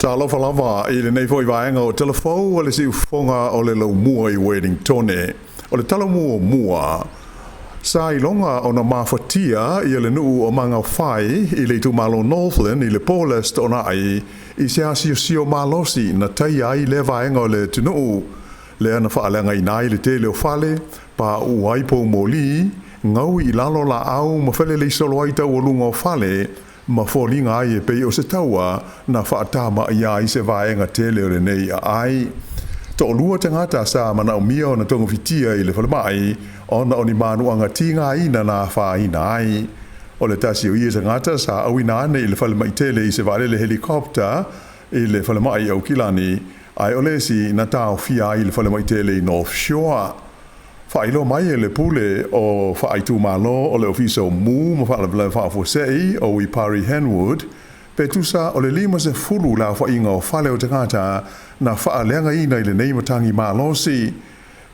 Talofa lava i lenei foi vaega o Telefou o le siufofoga o le laumua i Wellingtone. O le tala muamua, sa iloga ona mafatia ia le nuu o Mangawhai i le itumalo Northland i le po o le Aso Toonai i se asiosio malosi na taia ai lea vaega o le atunuu, lea na faaleagaina ai le tele o fale, pauu ai poumoli, gaui i lalo laau ma felelei solo ai taualuga o fale, ma foliga ai e pei o se taua na faatamaia ai se vaega tele o lenei aai. Toalua tagata sa manaomia ona togofitia i le falemai ona o ni manuaga tigaina na afaina ai. O le tasi o ia tagata sa auina ane i le falemai tele i se vaalele helicopter i le falemai i Aukilani, ae o le isi na taofia ai i le falemai tele i North Shore. Faailoa mai e le pule o faaitumalo o le Ofisa o Mū ma Faalavelave Faafuasei o Wipari Henwood, pe tusa o le 50 le aofaiga o fale o tagata na faaleagaina i lenei matagi malosi.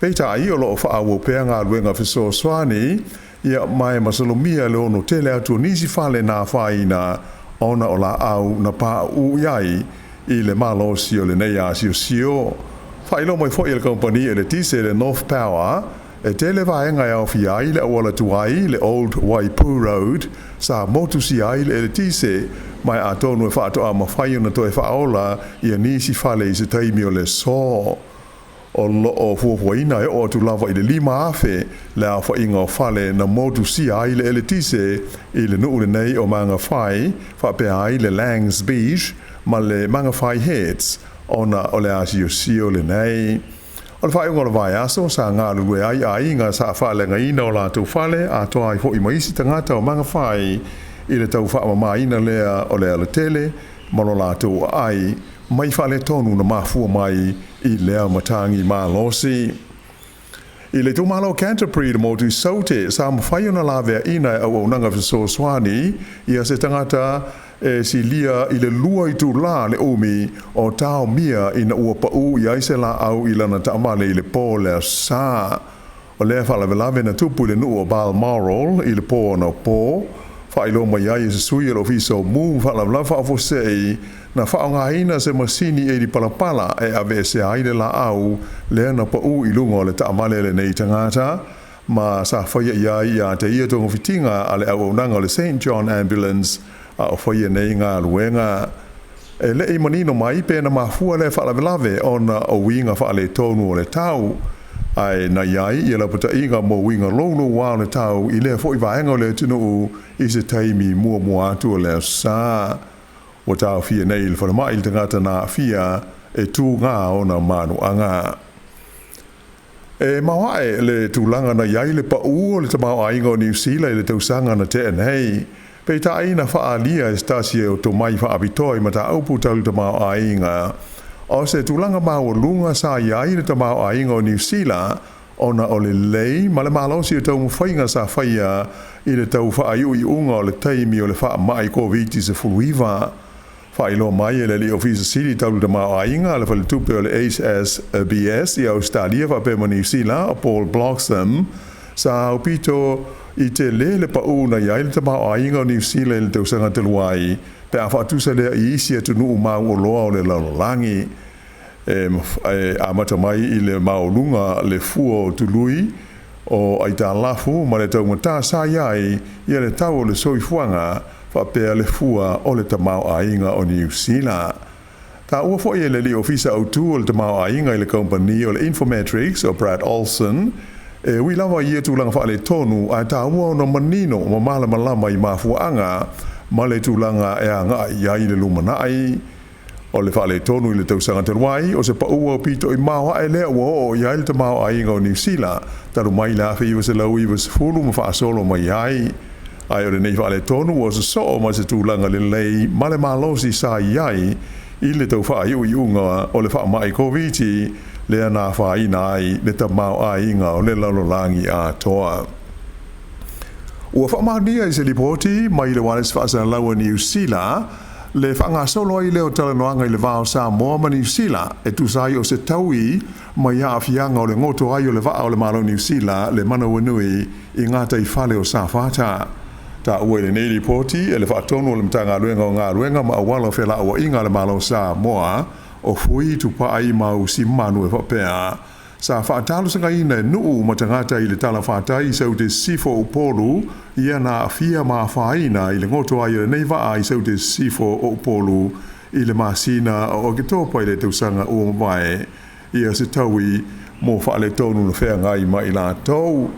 Peitai o lo o faaauau pea galuega fesoasoani, ia ma e masalomia le ono tele atu o nisi fale na afaina ona o laau na pauu i ai i le malosi o lenei asiosio. Faailoa mai foi e le kamupani eletise le North Power, e tele vaega e aofia ai le auala tuai, le Old Waipu Road, sa motusia ai le eletise, ma e atonu e faatoa mafai ona toe faaola ia nisi fale i se taimi o le aso. O lo o fuafuaina e oo atu lava i le 5,000 le aofaiga o fale na motusia ai le eletise i le nuu lenei o Mangawhai, faapea ai le Langs Beach ma le Mangawhai Heads, ona o le asiosio lenei. O le faaiuga o le vaiaso sa galulue ai aiga sa faaleagaina o latou fale atoa ai foi ma isi tagata o Mangawhai i le tau faamamaina lea o le alatele ma lo latou aai mai faaletonu na mafua mai i lea matagi malosi. I le itumalo o Canterbury i le motu i Saute, sa mafai ona laveaina e auaunaga fesoasoani ia se tagata e silia i le 2 itulā le umi o taomia ina ua paū i ai se laau i lana taavale i le po o le Aso Sa. O lea faalavelave na tupu i le nuu o Balmoral i le po anapo, faailoa mai ai e se sui o le Ofisa o Mū ma Faalavelave Faafuasei, na faaaogaina se masini eli palapala e aveesea ai le laau lea na paū i luga o le taavale a lenei tagata, ma sa faia i ai ia te ia togafitiga a le auaunaga o le Saint John Ambulance a o faia nei galuega. E le i manino mai pe na mafua lea faalavelave ona o uiga faaletonu o le tau, ae na i ai ia lapataiga mo uiga louloua o le tau i lea foi vaega o le atunuu i se taimi muamua atu o le Aso Sa. Ua taofia nei i le falemai le tagata na aafia e tuga ona manuaga. E maoae le tulaga na i ai le paū o le tamaoaiga o Niu Sila i le tausaga na tea nei. Peitai na faaalia e se tasi o tomai faapitoa i mataupu tau le tamaoaiga, o se tulaga maualuga sa i ai le tamaoaiga o Niu Sila ona o le lelei ma le malosi o taumafaiga sa faia i le tau faaiuiuga o le taimi o le faamai Koviti-19. Faailoa mai e le Alii Ofisa Sili tau le Tamaoaiga a le Faletupe o le HSBS i Ausetalia faapea ma Niu Sila, o Paul Bloxham, sa aupito i tele le paū na i ai le tamaoaiga o Niu Sila i le tausaga talu ai, pe a faatusa lea i isi atunuu mauoloa o le lalolagi. E amata mai i le maualuga le fua o tului o aitalafu ma le taugata sa i ai ia le tau o le soifuaga faapea le fua o le tamaoaiga o Niu Sila. Taua foi e le Alii Ofisa Autu o le Tamaoaiga i le Kamupani o le Infometrics o Brad Olsen, e ui lava i ia tulaga faaletonu, ae taua ona manino ma malamalama i mafuaaga ma le tulaga e agai i ai le lumanai. O le faaletonu i le tausaga talu ai, o se paū aupito i maoae lea ua oo i ai le tamaoaiga o Niu Sila talu mai le 1990 ma faasolo mai ai. Ae o lenei faaletonu ua sosoo ma se tulaga lelei ma le malosi sa i ai i le tau faaiuiuga o le faamai Koviti lea na afaina ai le tamaoaiga o le lalolagi atoa. Ua faamaonia i se lipoti mai le Ualesi Faasalalau a Niu Sila le faagasolo ai lea o talanoaga i le va o Samoa ma Niu Sila e tusa ai o se taui mai aafiaga o le goto ai o le vaa o le Malo Niu Sila le Manawanui i gataifale o Safata. Taua i lenei lipoti e le faatonu o le Matagaluega o Galuega ma Auala o Felauaiga a le Malo o Samoa o Fui Tupai Mau Simanu e faapea, sa faatalosagaina e nuu ma tagata i le talafatai i Saute Sisifo o Upolu ia na aafia ma afaina i le goto ai o lenei vaa i Saute Sisifo o Upolu i le masina o Oketopa i le tausaga ua mavae ia se taui mo faaletonu na feagai ma i latou.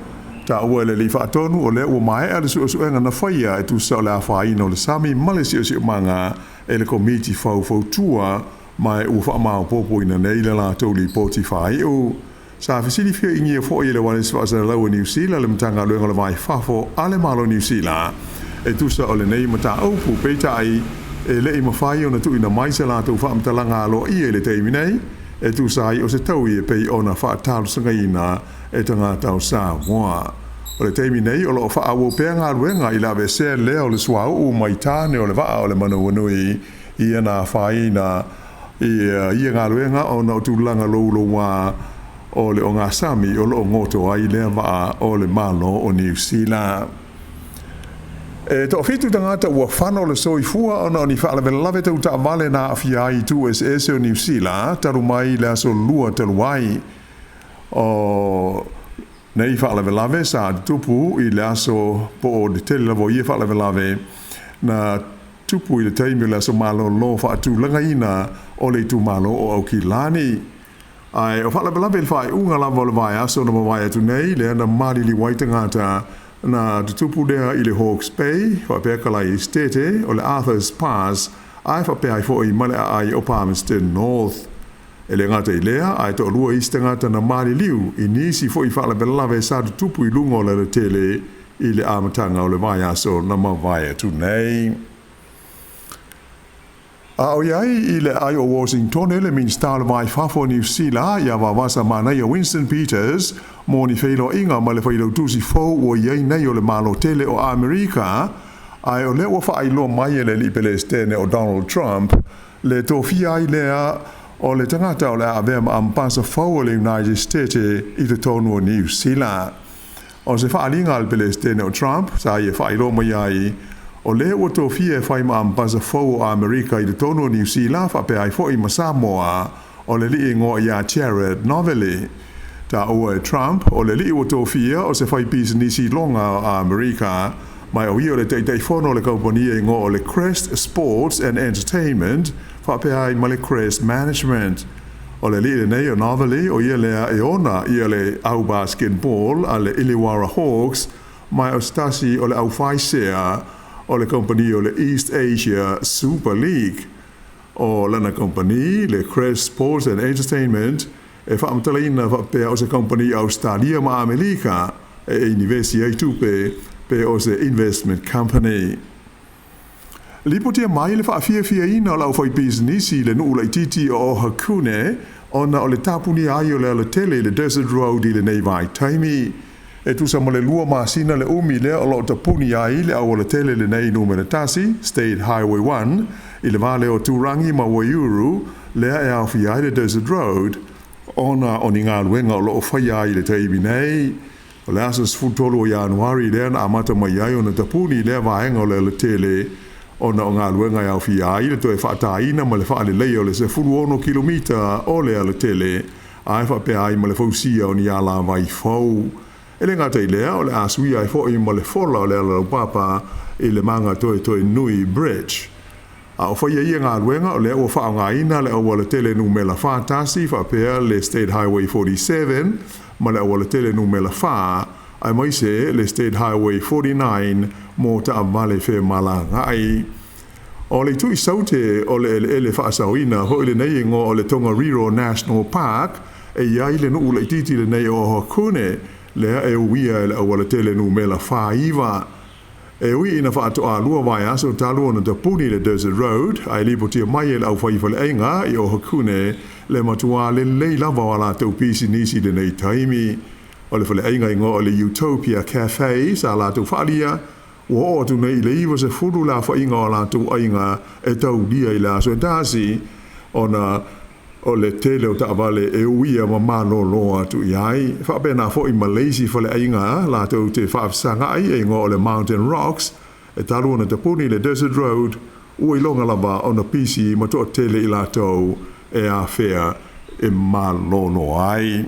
Taua e le alii faatonu o lea ua maea le suesuega na faia e tusa o le afaina o le sami ma le siosiomaga e le Komiti Faufautua ma ua faamaopoopoina nei le latou lipoti faaiu. Sa fesilifia foi e le Ualesi Faasalalau a Niu Sila le Matagaluega o le Va i Fafo a le Malo o Niu Sila e tusa o lenei mataupu, peitai e le i mafai ona tuuina mai se latou faamatalaga aloaia i le taimi nei e tusa ai o se taui e pei ona faatalosagaina e tagata o Samoa. O le taimi nei o loo faaauau pea galuega i le aveesea lea o le suauu mai tane o le vaa o le Manawanui ia na afaina i ia galuega ona o tulaga louloua o le ogasami o loo goto ai lea vaa o le Malo o Niu Sila. E 7 tagata ua fano le soifua ona o ni faalavelave tau taavale na aafia ai i itu eseese o Niu Sila talu mai le aso Lua talu ai. O nei faalavelave sa tutupu i le aso po o le tele lava o ia faalavelave na tupu i le taimi o le aso malolo faatulagaina o le itumalo o Aukilani. Ae o faalavelave i le faaiuga lava o le vaiaso na mavae atu nei lea na maliliu ai tagata na tutupu lea i le Hawke's Bay, faapea Kalai Estate o le Arthur's Pass, ae faapea ai foi ma le aai o Palmerston North. E le gata i lea, ae 2 isi tagata na maliliu i nisi foi faalavelave sa tutupu i luga o le alatele i le amataga o le vaiaso na mavae atu nei. A o i ai i le aai o Washington le Minisita o le Va i Fafo o Niu Sila ia Vavasa Manaia Winston Peters mo ni feiloaiga ma le failautusi fou ua i ai nei o le Malo tele o Amerika, ae o lea ua faailoa mai e le alii Pelesitene o Donald Trump le tofia ai lea o le tagata o le a avea ma amepasa fou o le United States i totonu o Niu Sila. O se faaaliga a le Pelesitene o Trump sa ia faailoa mai ai o lea ua tofia e fai ma amepasa fou o Amerika i totonu o Niu Sila faapea ai foi ma Samoa o le alii igoa ia Jared Novelli. Taua e Trump o le alii ua tofia o se fai pisinisi loga o Amerika mai o ia o le taitaifono o le kaupani e igoa o le Crest Sports and Entertainment faapea ai ma le Crest Management. O le alii lenei o Novelli o ia lea e ona ia le au basketball a le Illawarra Hawks mai o se tasi o le au faisea o le kaupani o le East Asia Super League. O lana kaupani le Crest Sports and Entertainment e faamatalaina faapea o se kaupani Ausetalia ma Amelika e inivesi ai tupe pe o se investment company. Lipotia mai le faafiafiaina o le aufaipisinisi i le nuu laitiiti o Ohakune ona o le tapunia ai o le alatele i le Desert Road i lenei vaitaimi. E tusa ma le 2 masina le umi lea o loo tapuni ai le aualatele lenei numera 1, State Highway 1, i le va lea o Turangi ma Waiuru lea e aofia ai le Desert Road ona o ni galuega o loo faia ai i le taimi nei. O le aso 13 o Ianuari lea na amata mai ai ona tapuni i lea vaega o le alatele ona o galuega e aofia ai le toe faataina ma le faaleleia o le 16 kilomita o le alatele ae faapea ai ma le fausia o ni alavai fou. E le gata i lea, o le a suia ai foi ma le fola o le alalaupapa i le Mangatoetoe Nui Bridge. A o faia ia galuega, o lea ua faaaogaina le aualatele numera 41 faapea le State Highway 47 ma le aualatele numera 4 aemaise le State Highway 49 mo taavale femalagaai. O le itu i Saute o le eleele faasaoina foi lenei igoa o le Tongariro National Park e i ai le nuu laitiiti lenei o Ohakune lea e uia e le aualatele numera 49. E ui ina faatoa 2 vaiaso talu ona tapuni le Desert Road, ae lipotia mai e le aufaifaleaiga i Ohakune le matua lelei lava o a latou pisinisi i lenei taimi. O le faleaiga igoa o le Utopia Cafe sa latou faalia, ua oo atu nei i le 90 le aofaiga o a latou aiga e taulia i le aso e tasi, ona o le tele o taavale e uia ma malolo atu i ai. Faapena foi ma le isi faleaiga latou te faafesagaai e igoa o le Mountain Rocks. E talu ona tapuni le Desert Road, ua iloga lava ona pisi ma toatele i latou e afea e malolo ai.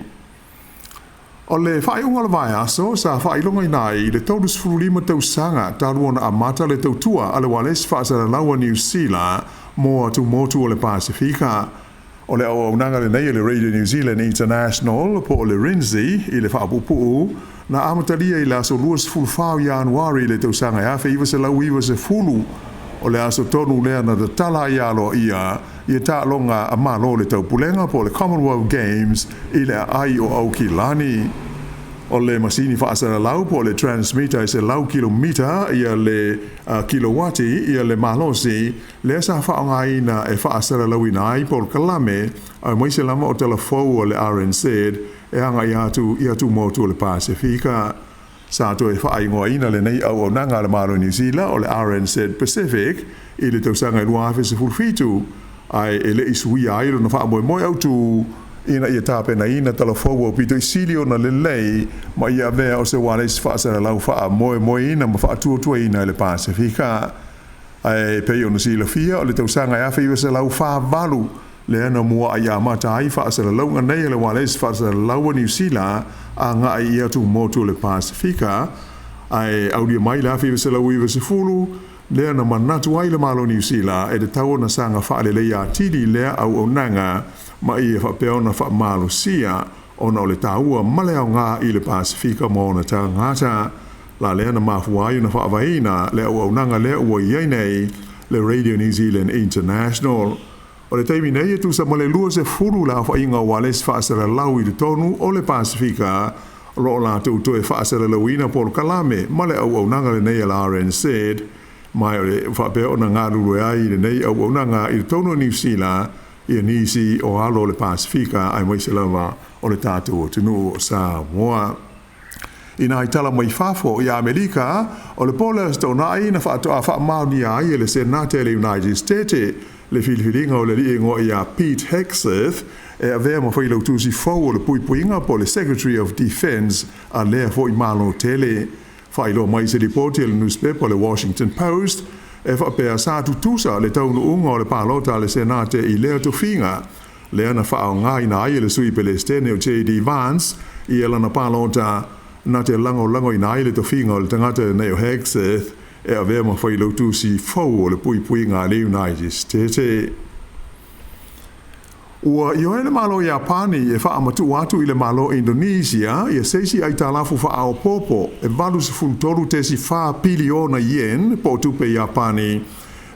O le faaiuga o le vaiaso sa faailogaina ai le 35 tausaga talu ona amata le tautua a le ualesi faasalalau a Niu Sila mo atumotu o le Pasefika. O le auaunaga lenei a le Radio New Zealand International po o le RNZI i le faapuupuu, na amatalia i le aso 24 o Ianuari i le tausaga e 1990. O le aso tonu lea na tatala ai aloaia ia taaloga a Malo o le Taupulega po o le Commonwealth Games i le aai o Aukilani. O le masini faasalalau po o le transmitter e 100 kilomita ia le kilowati ia le malosi lea sa faaaogaina e faasalalauina ai polokalame aemaise lava o tala fou a le RNZ e agai atu i atumotu o le Pasefika. Sa toe faaigoaina lenei auaunaga a le Malo o Niu Sila o le RNZ Pacific i le tausaga e 2017, ae e le i suia ai lona faamoemoe autu ina ia tapenaina tala fou aupito i sili ona lelei ma ia avea o se ualesi faasalalau faamoemoeina ma faatuatuaina e le Pasefika. Ae pei ona silafia, o le tausaga e 1948 lea na muaai amata ai faasalalauga nei a le ualesi faasalalau a Niu Sila agai i atumotu o le Pasefika, ae aulia mai le 1990 lea na manatu ai le Malo o Niu Sila e tatau ona saga faaleleia atili lea auaunaga ma ia faapea ona faamalosia ona o le taua ma le aoga i le Pasefika ma ona tagata. La lea na mafua ai ona faavaeina le auaunaga lea ua i ai nei le Radio New Zealand International. O le taimi nei e tusa ma le 20 le aofaiga o ualesi faasalalau i totonu o le Pasefika o lo o latou toe faasalalauina polokalame ma le auaunaga lenei a le RNZ, ma o le faapea ona galulue ai i lenei auaunaga i totonu o Niu Sila ia nisi o alo o le Pasefika aemaise lava o le tatou atunuu o Samoa. I nai tala mai fafo i Amerika, o le po le Aso Toonai na faatoa faamaonia ai e le Senate a le United States le filifiliga o le alii igoa ia Pete Hegseth e avea ma failautusi fou o le puipuiga po o le Secretary of Defense a lea foi Malo tele. Faailoa mai se lipoti a le nusipepa o le Washington Post e faapea sa tutusa le taunuuga o le palota a le Senate i lea tofiga, lea na faaaogaina ai e le sui Pelestene o JD Vance i lana palota na te lagolagoina ai le tofiga o le tagata lenei o Hegseth e avea ma failautusi fou o le puipuiga a le United States. Ua ioe le Malo Iapani e faamatuu atu i le Malo Indonesia ia se isi aitalafu faaopoopo e 83.4 piliona yen po o tupe Iapani,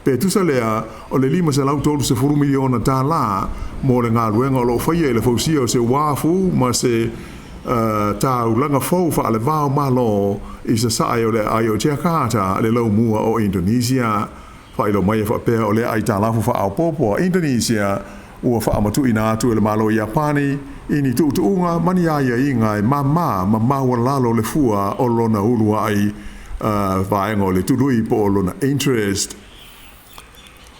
pe tusa lea o le $530 miliona tālā, mo le galuega o lo o faia i le fausia o se uafu ma se taulaga fou faalevao Malo i sasae o le aai o Jakarta, le laumua o Indonesia. Faailoa mai e faapea o lea aitalafu faaopoopo a Indonesia ua faamatuuina atu e le Malo Iapani i ni tuutuuga ma ni aiaiga e māmā ma maualalo le fua o lona uluai vaega o le tului po o lona interest.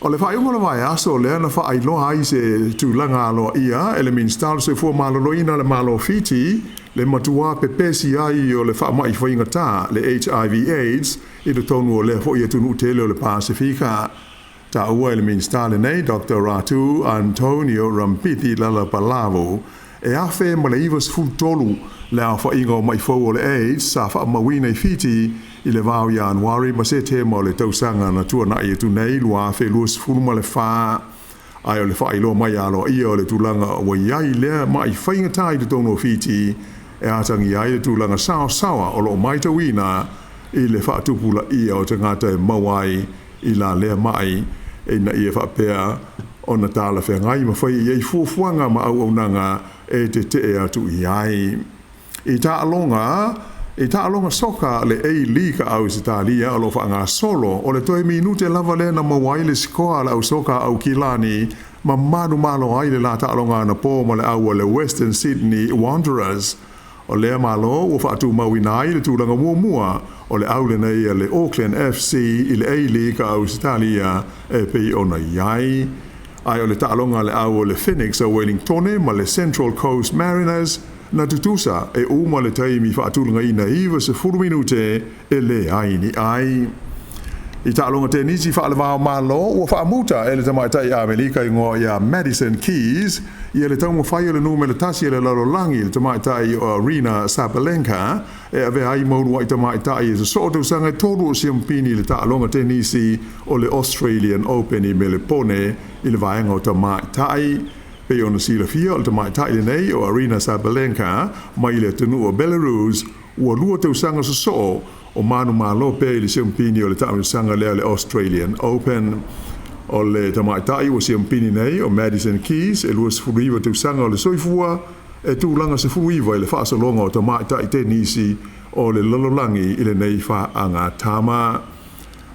O le faaiuga o le vaiaso lea na faailoa ai se tulaga aloaia e le Minisita o le Soifua Maloloina a le Malo o Fiti le matuā pepesi ai o le faamai faigata le HIV AIDS i totonu o lea foi atunuu tele o le Pasefika. Taua e le Minisita lenei Dr. Ratu Antonio Rampiti Lalabalavu e 1093 le aofaiga o mai fou o le AIDS sa faamauina i Fiti i le va o Ianuari ma Setema o le tausaga na tuanai atu nei 2024. Ae o le faailoa mai aloaia o le tulaga ua i ai lea ma'i faigata i totonu o Fiti e atagia ai le tulaga saosaoa o lo o matauina i le faatupulaia o tagata e maua ai i la lea ma'i ina ia faapea ona talafeagai ma fai i ai fuafuaga ma auaunaga e tetee atu i ai. I taaloga I taaloga soka le A-League a Ausetalia o lo o faagasolo, o le toe minute lava lea na maua ai le sikoa a le au soka a Aukilani ma manumalo ai le la taaloga anapō ma le au a le Western Sydney Wanderers. O lea malo ua faatumauina ai le tulaga muamua o le au lenei a le Auckland FC i le A-League a Ausetalia e pei ona i ai. Ae o le taaloga a le au o le Phoenix a Wellingtone ma le Central Coast Mariners na tutusa e uma le taimi faatulagaina 90 minute e leai ni ai. I taaloga tenisi faale-va-o-Malo, ua faamuta e le tamaitai Amerika igoa ia Madison Keys ia le taumafai o le numera tasi o le lalolagi le tamaitai o Aryna Sabalenka e avea ai ma uluai tamaitai e sosoo tausaga e tolu o siamupini i le taaloga tenisi o le Australian Open i Melepone i le vaega o tamaitai. Pei ona silafia o le tamaitai lenei o Aryna Sabalenka mai le atunuu o Belarus ua lua tausaga sosoo o manumalo pea i le siamupini o le taamilosaga lea o le Australian Open. O le tamaitai ua siamupini nei o Madison Keys e 29 tausaga o le soifua e tulaga 19 i le faasologa o tamaitai tenisi o le lalolagi i lenei faagatama.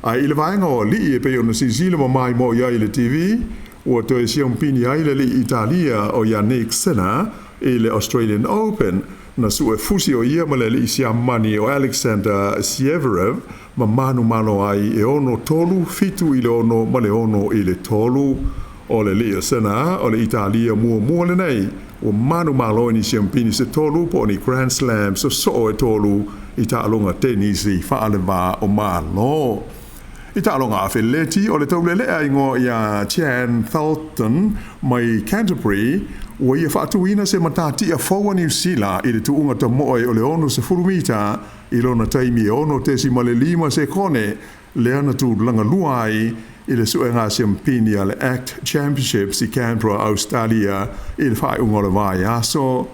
Ae i le vaega o alii e pei ona silasila ma maimoa i ai i le TV, ua toe siamupini ai le alii Italia o Jannik Sinner i le Australian Open, na sue fusi o ia ma le alii Siamani o Alexander Zverev ma manumalo ai e 6-3, 7-6 ma le 6-3. O le alii o Sinner o le Italia muamua lenei ua manumalo i ni siamupini se tolu po o ni Grand Slam sosoo e tolu i taaloga tenisi faale-va o Malo. I taaloga afeleti, o le taulelea igoa ia Tiaan Thulton mai Canterbury ua ia faatuina se matatia fou a Niu Sila i le tuuga tamoe o le 60 mita i lona taimi e 6.5 sekone lea na tulaga lua ai i le suega siamupini a le ACT Championships i Canberra, Australia i le faaiuga o le vaiaso.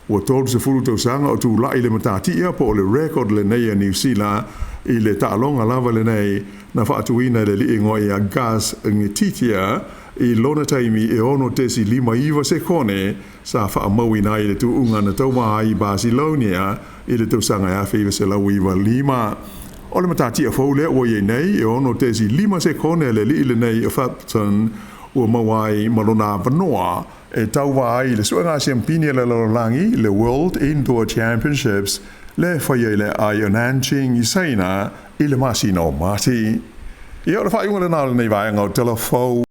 Ua 30 tausaga o tulai le matatia po o le record lenei a Niu Sila i le taaloga lava lenei na faatuina e le alii igoa ia Gus Ngititia i lona taimi e 6.59 sekone sa faamauina ai le tuuga na tauva ai i Basilonia i le tausaga e 1995. O le matatia fou lea ua i ai nei e 6.5 sekone le alii lenei o Thulton ua maua ai ma lona avanoa e tauva ai i le suega siamupini a le lalolagi, le World Indoor Championships, le faia i le aai o Nanjing i Saina i le masina o Mati. Ia, o le faaiuga lena o lenei vaega o Tala Fou.